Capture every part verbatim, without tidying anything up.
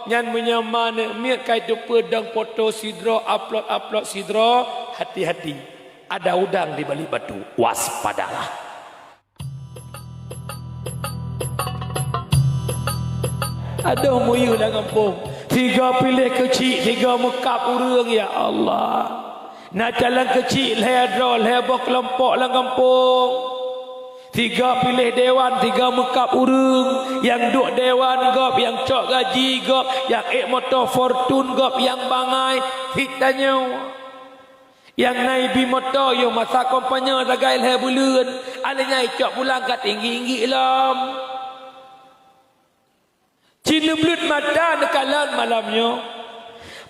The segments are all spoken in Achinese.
Nyan meunyoe ma aneuk miet ka jiteupeue dong foto sidroe, upload-upload sidroe, hati-hati. Ada udang di balik batu. Waspadalah. Adoh muyuh lam gampông. Sigoe piléh keuchik, sigoe meukab ureuëng, ya Allah. Na calon keuchik lhée droe, lhée boh keulompok lam gampông. Sigoe piléh dewan, sigoe meukab ureuëng. Nyang duek dewan gob, nyang cok gaji gob, nyang ék moto Fortune gob, nyang bangai. Cit tanyoe. Nyang na ibi moto yoh masa kampanye sagai lhée buleuen, alèh nyan icok pulang ka tinggi-tinggi lom. Ci neubleut mata neukalon malam nyoe.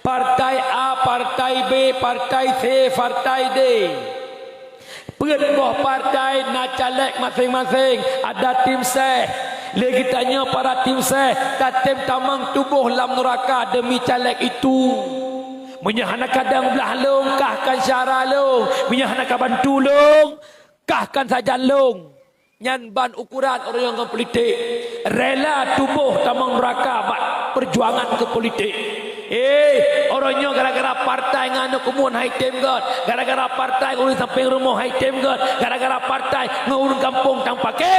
Partai A, partai B, partai C, partai D. Peuet boh partai na caleg maséng-maséng, ada tim seh. Lé geutanyoe para tim seh, tatem tamong tuboh lam nuraka demi caleg itu. Meunyoe hana ka dong blah lôn, kah kan syara lôn. Meunyoe hana ka bantu lôn, kah kan sajan lôn. Nyan ban ukuran ureuëng nyang ngon politik. Rela tuboh tamong nuraka bak peujuangan keu politik. Eh, ureuëng nyoe gara-gara partai ngon aneuk keumuen hai tem gét. Gara-gara partai ngon ureuëng sampéng rumoh hai tem gét. Gara-gara partai ngon ureuëng gampông tamong paké.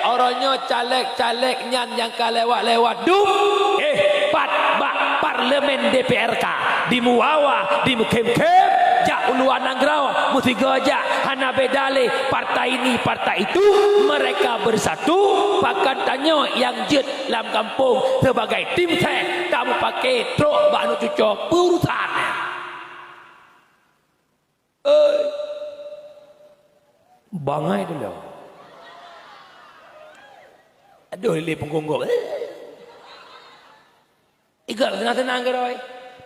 Ureuëng nyoe caleg-caleg nyan nyang ka lewat-lewat dum. Eh, pat bak parlemen D P R ka. Di Muwawa, di Mukhém-khém, jak u luwa nanggroe, meusigoe jak, hana beda lé partai ini, partai itu, mereka bersatu, pakon tanyoe nyang jeuet lam gampông sebagai tim seh, tameupaké trok bak aneuk cucoe peurusan. Oi. Bangai dulu. Aduh, lé punggung gok. Iga senang-senang keudroe.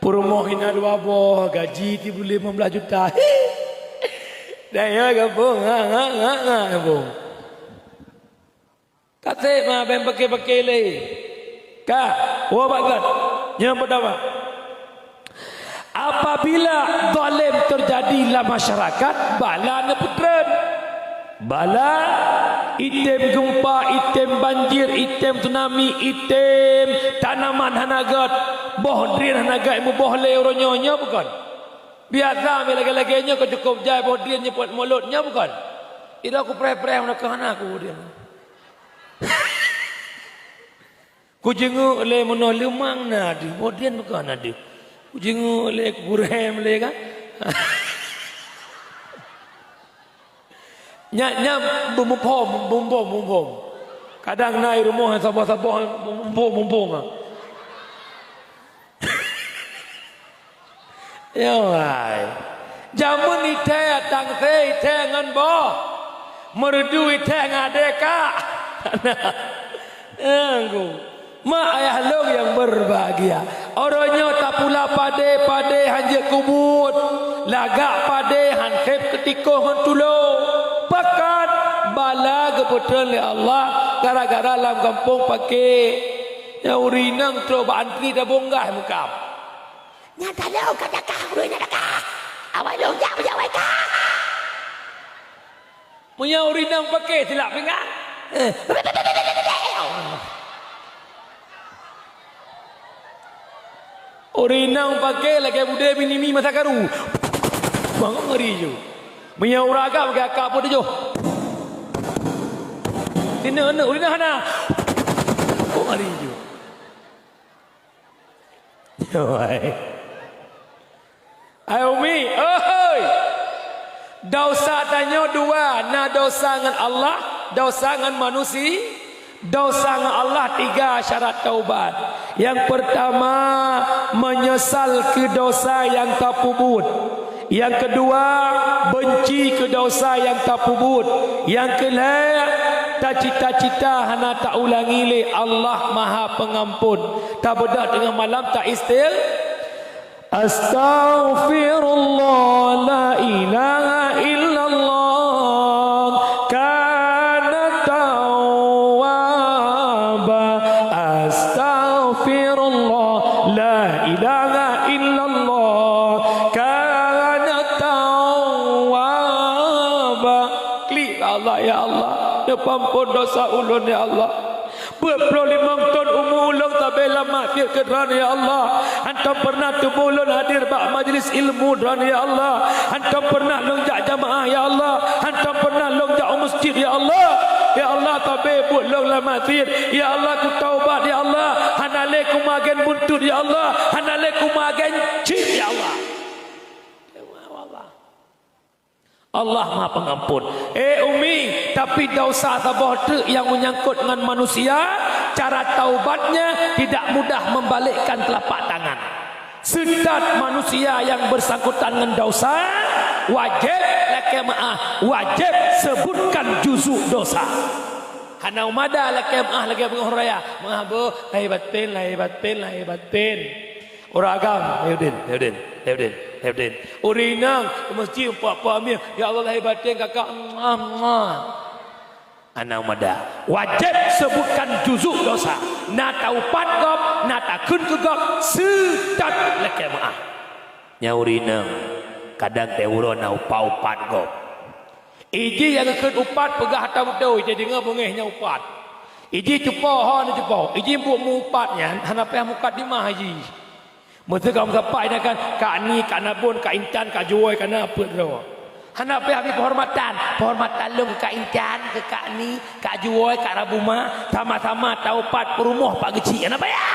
Peurumoh hina dua boh, gaji tieb buleuen lima belas juta. Dah ya gampông, ha, ha, ha, ha, gampông. Ka sép ma, bèk paké-paké lé. Ka, woe bak gét. Nyoe peudama. Apabila zalim terjadi lam masyarakat, bala neupeutrön. Bala, item geumpa, item banjir, item tsunami, item tanaman hana gét, boh drien hana gét muboh lé uroe nyoe, nyoe bukon? Biasa, mi lagèe-lagèe nyoe ka cukôp jai boh drien nyeupôt mulôt, nyoe bukon? Idok kupreh-preh, meunan keuh hana ku drien. Kujeungok lé meunoe leumang na deuh, boh drien bukon na deuh. Kujeungok lé, kugurèe lé kan. Nyan, nyan beumuphom, beumuphom, beumuphom. Kadang na i rumoh saboh-saboh beumuphom, beumuphom. Ya, wai. Jameun ithèe tang sép ithèe ngon boh. Meureudu ithèe ngon adé ka. Anggu. Mak ayah lôn nyang berbahagia. Uroe nyoe tapula padé, padé hanjeuet kubuet. Lagak padé han sép keutikoh ngon tulo. Pakat bala geupeutrön lé Allah gara-gara lam gampông paké. Nyang ureueng inong trok bak antri tabông gah meukab. Nyan ka lôn ka dakah, ureueng nyan dakah. Awai lôn jak meujawai ka. Meunyoe ureueng inong paké silap pinggang. Eh. Ureueng inong paké lagèe budé minimi masa karu. Bangon ngeri ju. Meunyoe ureueng agam lagèe aka peutujoh. Sineuk-neuk ureueng inong hana. Kok ngeri ju. Hai Umi, oi! Dosa tanyoe dua, na dosa ngon Allah, dosa ngon manusi-, dosa ngon Allah tiga syarat taubat. Nyang peurtama, meunyeusal keu dosa nyang tapeubuet. Nyang keudua, beunci keu dosa nyang tapeubuet. Nyang keulhèe, tacita-cita hana taulangi lé Allah Maha Peungampon. Tabeudôh teungoh malam ta-istigh-, Astaghfirullah, la ilaha illallah, kana tawwaba. Astaghfirullah, la ilaha illallah, kana tawwaba. Klik, Allah, ya Allah, neupeuampon dosa ulôn, ya Allah. Peuet ploh limong thon umu lôn sabe lam masjid keu Droeneuh, ya Allah. Hantom pernah tuboh lôn hadir bak majlis ilmu Droeneuh, ya Allah. Hantom pernah lôn jak jamaah, ya Allah. Hantom pernah lôn jak u masjid, ya Allah. Ya Allah, sabe buet lôn lam masjid. Ya Allah, kutaubat, ya Allah. Hana lé kumagen buntut, ya Allah. Hana lé kumagen cit, ya Allah. Ya Allah. Allah Maha Pengampun. Eh, Umi, tapi dosa saboh teuk nyang menyangkut ngon manusia, cara taubatnya tidak mudah membalikkan telapak tangan. Seutôt manusia nyang bersangkutan ngon dosa, wajéb lakée meuáh, wajéb seubutkan juzuk dosa. Hana mada lakée meuáh lagée beungoh raya. Meuáh boh, lahé batén, lahé batén, lahé batén. Ureueng agam, "Hai udin, hai udin, hai udin, hai udin." Ureueng inong, meusti empat-empat mieng, "Ya Allah, lahé batén kakak." Hana mada. Wajéb seubutkan juzuk dosa. Na taupat gob, na takheun keu gob, seutôt lakée meuáh. Nyan ureueng inong, kadang teuh uroe na upat-upat gob. Iji nyang geukheun upat peugah ata beutôi, jadi deungoe beungéh nyan upat. Iji cupo ho nyan cupo, iji buet meu-upat nyan hana payah mukadimah iji. Meuseu ka meusapat nyan kan, Kak Ni, Kak Nabon, Kak Intan, Kak Juwoi, ka na peuet droe. Hana payah bri penghormatan. Penghormatan lôn keu Kak Intan, keu Kak Ni, Kak Juwoi, Kak Rabuma, sama-sama taupat peurumoh pak geuchik. Hana payah.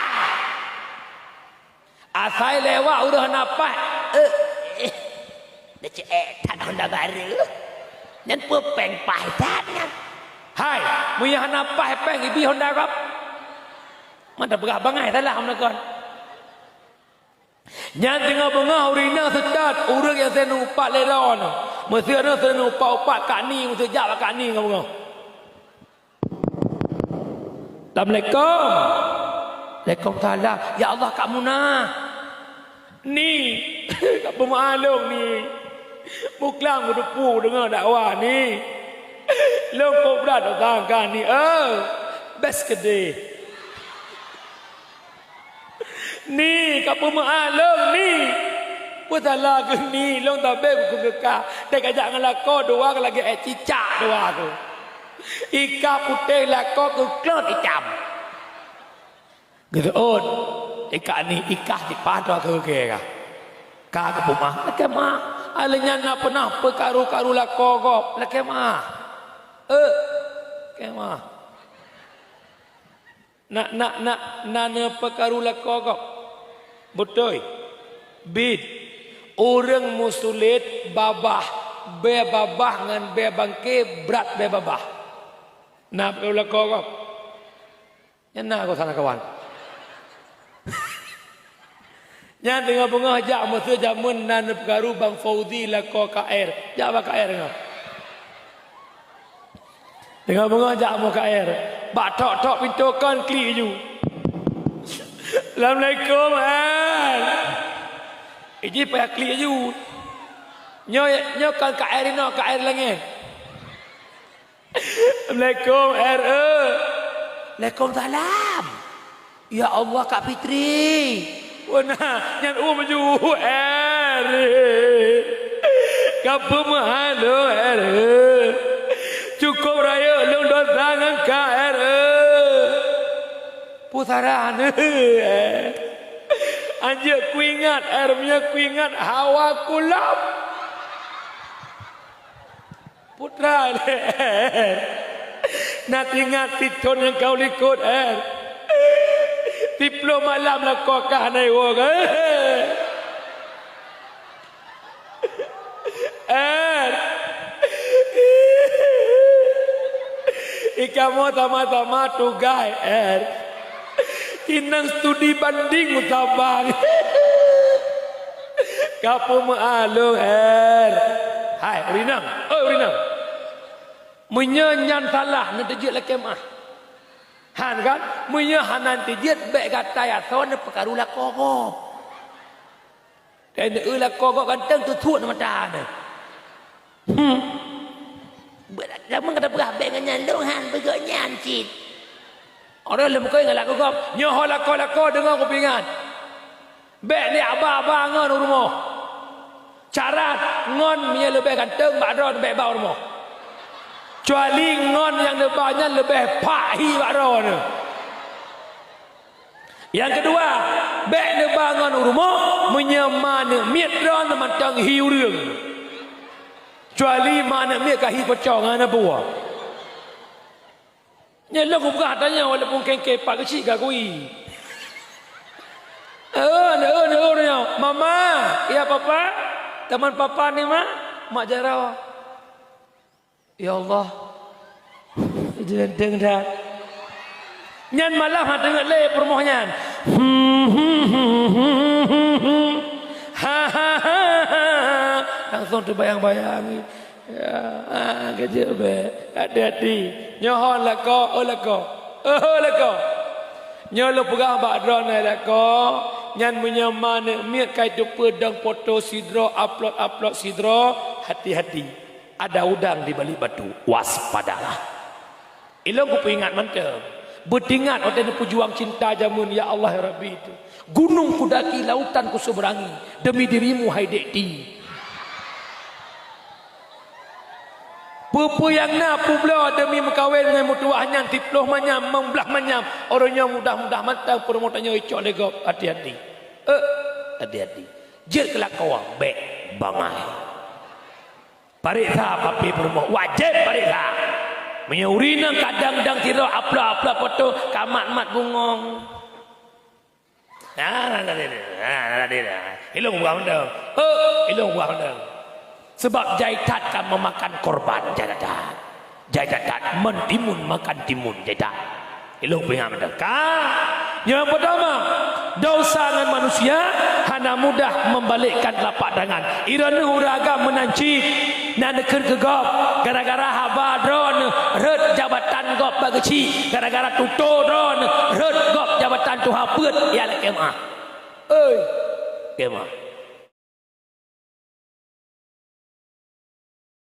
Asai lewat uroe hana paih, eh, eh, neuceuek that honda barô. Nyan peue péng paih that nyan. Hai, meunyoe hana paih péng, ibi honda gob. Mantong peugah bangai salah meunakon. Nyan teungoh beungoh ureueng inong seutôt, ureueng nyang sinoe upat lé droeneuh. Meuseu nyoe sinoe upat-upat Kak Ni, meuseu jak bak Kak Ni ngon beungoh. "Assalamualaikum." "Waalaikumsalam." "Ya Allah, Kak Muna." "Ni, Kak peumeu'ah lôn, Ni. Muklang meuteupeue deungoe dakwah, Ni. Lôn kok brat dosa kah, Ni, eh. Bes keudeh." "Ni, Kak peumeu'ah lôn, Ni." "Peue salah keuh, Ni? Lôn sabe keu kah. Dai kajak ngon lakoe dua keuh lagée ék cicak dua keuh. Ikah putéh lakoe keuh klot itam." "Geuseuôt, ikah Ni, ikah dipat dua keuh kah. Ka keupeumeu'ah, lakée meu'ah. Alèh nyan na peunah peukaru-karu lakoe gob, lakée meu'ah. Eh, lakée meu'ah." Na, na, na, na neupeukaru lakoe gob. Beutôi. Bit. Ureueng meusulet babah, bée babah ngon bée bangke brat bée babah. Na peukaru lakoe gob. Nyan na gob sana kawan. Nyan teungoh beungoh jak meuseu jameun na neupeukaru Bang Fauzi lakoe K R. Jak bak K R nyoe. Teungoh beungoh jak amoe K R. Bak tok-tok pintoe kon klik laju. "Assalamualaikum, R." Iji payah klik laju. Nyoe, nyoe kon K R inoe, K R langét. "Assalamualaikum, R, eh." "Waalaikumsalam. Ya Allah, Kak Fitri." "Wah, na, nyan u meuju, R. Ka peumeu'ah lôn, R. Cukôp rayeuk lôn dosa ngon kah, R. Peue saran, R. Anjeuk kuingat, R, meunyoe kuingat hawa kulom." Putra lé, R. Na teuingat sithon nyang ka u likot, R. Siploh malam lakoe kah hana iwoe, R. Ikamoe sama-sama tugaih, R. Inong studi banding u Sabang. Ka peumeu'ah lôn, R. Hai, ureueng inong. Oi, ureueng inong. Meunyoe nyan salah, neuteujeuet lakée meu'ah. Han kan? Meunyoe hana neuteujeuet, bék gata asoe neupeukaru lakoe gob. Keu neu-eu lakoe gob ganteng, teusuet mata neuh. Hmm. Lamang ka tapeugah bék ngon nyan lôn, han beugét nyan cit. Orang leuem keu ngon lakoe gob, nyoe ho lakoe-lakoe deungoe kupeuingat. Bék lé aba-aba ngon u rumoh. Syarat ngon nyang leubeh ganteng bak droe bék ba u rumoh. Kecuali ngon nyang neuba nyan leubeh phak hi bak droe. Nyang keudua, bèk neuba ngon u rumoh meunyoe ma aneuk miet droeneuh mantong hi ureueng. Kecuali ma aneuk miet ka hi pocong, hana peue. Nyan lôn kupeugah tanyoe walaupun kengkeng pat keuchik ka kui. Eh, eh, eh, eh, nyoe. Mama, ya papa, teman papa ni, Mak, mak jaroe. Ya Allah. Itu ganteng dah. Nyan malam hana teungeut lé peurumoh nyan. Ha, ha, ha, ha. Langsung terbayang-bayang. Ya, ah, kejut bèk. Hati-hati. Nyoe hon lakoe, oh lakoe. Oh lakoe. Nyoe lôn peugah bak droeneuh lakoe, nyan meunyoe ma aneuk miet ka jiteupeue dong foto sidroe, upload-upload sidroe, hati-hati. Ada udang di balik batu, waspadalah. Ilôn kupeuingat mantong. Beutingat watèe neupeujuang cinta jameun, ya Allah, ya Rabbi, itu. Gunung kudaki, lautan kusubrangi, demi dirimu, hai Dek Ti. Peue-peue nyang na peubloe demi meukawen ngon meutuwah nyan, siplôh manyam, limong blah manyam, uroe nyoe mudah-mudah mantong peurumoh tanyoe icok lé gob, hati-hati. Eh, hati-hati. Jeuet keu lakoe, bèk bangai. Pareksa papi peurumoh, wajéb pareksa. Meunyoe ureueng inong ka dang-dang sidroe, upload-upload foto, ka mat-mat bungong. Nah, nah, nah, nah, nah, nah, nah, nah. Ilôn buah mantong. Heh, ilôn buah mantong. Sebab jai that ka memakan korban, jai that. Jai that, mentimun makan timun, jai that. Ilôn peuingat mantong. Ka, nyang pertama, dosa ngon manusia hana mudah membalikkan telapak tangan. Droeneuh ureueng agam meunan cit, na neukheun keu gob, gara-gara haba droeneuh rhot jabatan gob bak keuchik, gara-gara tutoe droeneuh rhot gob jabatan tuha peuet, ya lé keumah. Oi, keumah.